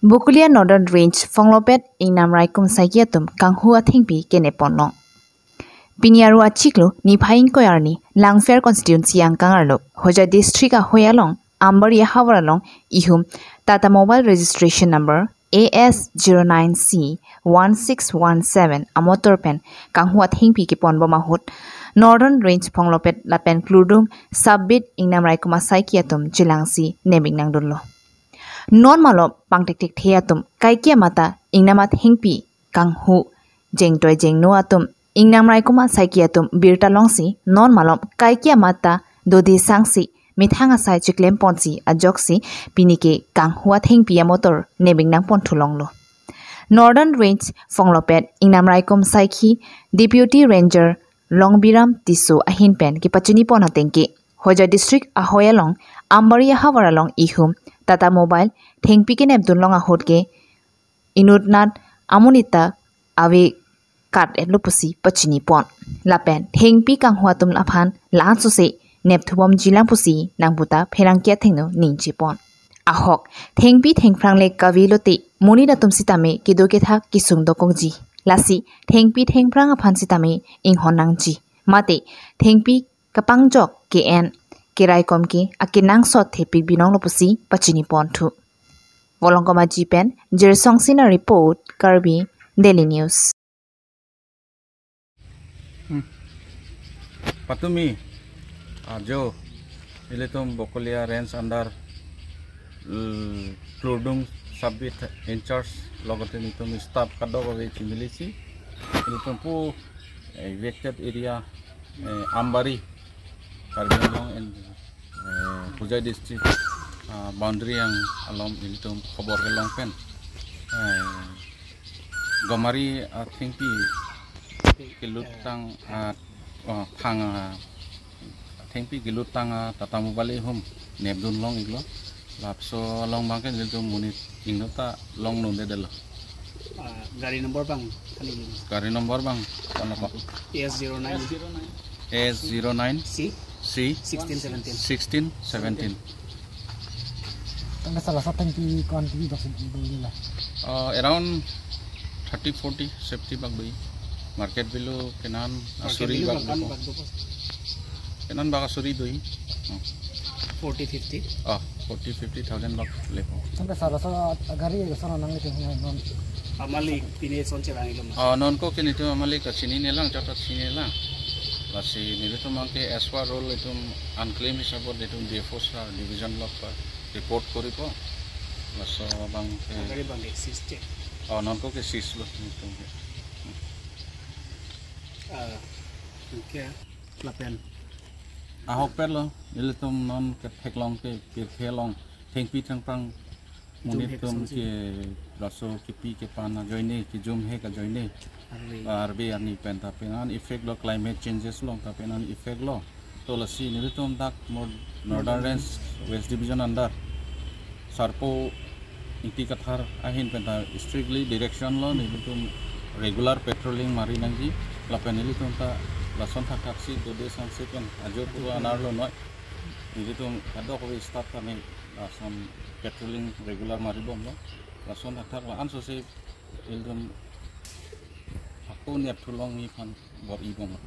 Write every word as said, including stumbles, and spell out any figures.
Bokolia Northern Range Phonglopet Ingnam Raikom asaiki atum kanghu athengpi kenep ponlong. Pini Aru achiklo niphai ingkoi arni Langpher constituency angkang arlo Hojai district ahoi along Ambari ahavar along ihum Tata Mobile registration number A S zero nine C one six one seven amotor pen kanghu athengpi keponbom ahut Northern Range Phonglopet lapen Klurdung Sub-Beat Ingnam Raikom asaiki atum chelangsi nep ingnangdunlo. Non malom pangthekthekthe atum kaike amata ingnam athengpi kanghu jengtoi jengno atum Ingnam Raikom asaiki atum birta longsi non malom kaike amata dode sangsi methang asai chiklem ponsi ajoksi pinike kanghu athengpi amotor nep ingnang pon thulonglo. Northern Range Phonglopet Ingnam Raikom asaiki Deputy Ranger Longbiram Tisso ahin pen kepachini pon atengke Hojai district ahoi along Ambari ahavar along ihum Tata Mobile thengpi kenepdunlong ahut ke inutnat amonit ta ave kat-etlo pusi pachini pon. Lapen thengpi kanghu atum aphan la-an sose nepthubomjilang pusi nangputa pherangke athengno ningje pon. Ahok, thengpi thengphrang le kave lote monit atum sitame kedo kethak kesung dokokji. Lasi thengpi thengphrang aphan sitame inghon nangji. Mate thengpi kapangjok ke-en keraikom ke akenangsot thepik binonglo pusi pachini ponthu. Volongkom Aji pen Jirsong Sina report, Karbi Daily News. Patumi ajo ilitum Bokolia range under l- Klurdung Sub-Beat in charge logote nitum staff kadokave chimilisi ilitum pu eh, evicted area eh, Ambari Karbi Anglong and eh, Hojai district ah, boundary yang along ilitum khobor kelong pen eh, Gomari ah, thengpi kelutang ah, oh, thang ah, thengpi kelutang ah, Tata Mobile ihum nepdunlong iklo. Lapso along bangke nelitum monit ingnota longdundedetlo. Ah, gari number bang kali ini. Gari number bang kono ko? S zero nine. S zero nine C C sixteen seventeen. Sixteen seventeen. Tangka salah satu yang di kawan kiri baksin dulu lah. Uh, around thirty forty safety bak doi. Market below kenan asuri bak doi. Kenan bak asuri doi. Oh. Forty fifty. Oh, forty fifty thousand bak lepo. Sampai salah satu gari ya sana nang itu non. Amalik pine son cerang ilum. Oh, non ko kini tu amalik ke sini nelang catat sini nelang. Lasi nelitum bangke as per rule itum unclaim hisabot itum D F O sir division block pa report koripo. Laso bangke. Gari bangke seize check. Oh, non ko ke seize lo nelitum. Ah, okay. Lapen. Ahok perlo, nelitum non ketheklong ke pirthe along thengpi thengphrang monit atum ke laso kepi kepan ajoine kejum he kajoine. Arve. Arve arni pen ta penan effect lo climate changes along ta penan effect lo. To lasi nelitum dak Nor- Northern Range West Division under Sarpo Ingti Kathar ahin pen ta strictly direction lo nelitum regular patrolling mari nangji lapen nelitum ta lason thakthak si dode sangse pen ajo pura anar lonoi nelitum kadokave staff kami lason patrolling regular maribomlo lason thakthak la-an sose ilitum ako nepthulongji aphan bor-ibomlo.